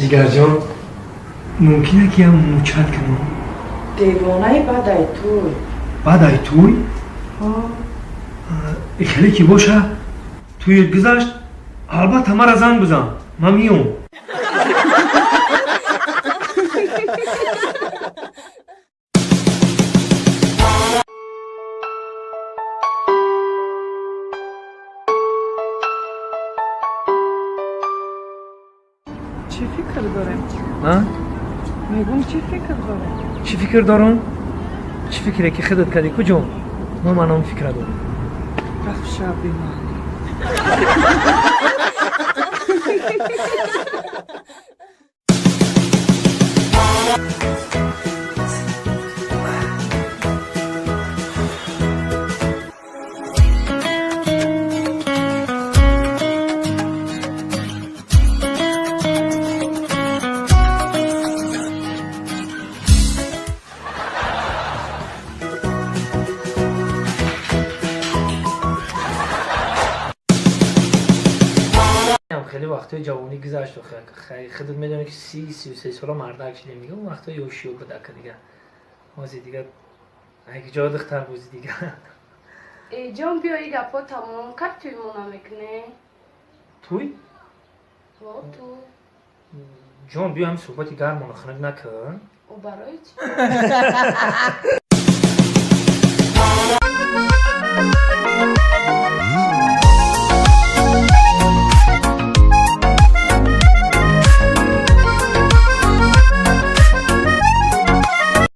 Ҷигарҷон, мумкина ки ям мучат кунам? Девонаи, баъдай туй. Баъдай туй? Хеле ки боша, туйит гузашт, албатта мара занг бизан, ман миём. Чӣ фикр дорем? Мегум, чӣ фикр дорем? Чӣ фикр дорам? Чӣ фикре ки худат кардӣ, куҷо? Мо ман он фикра дорам. Рафт шаби ман. Хеле вақтҳои ҷавонӣ гузашт. Худат медонӣ, ки 33 сола мардак шидем дига. Он вақтҳои ёшиё будака дига, ҳозир дига ҷо духтар бози дига. Э ҷон, биё, и гапҳо тамом кард, туй мо намекунем? Туй? Во, туй. Ҷон, биё, ҳами суҳбати гармоно хунук накун. О, барои чӣ?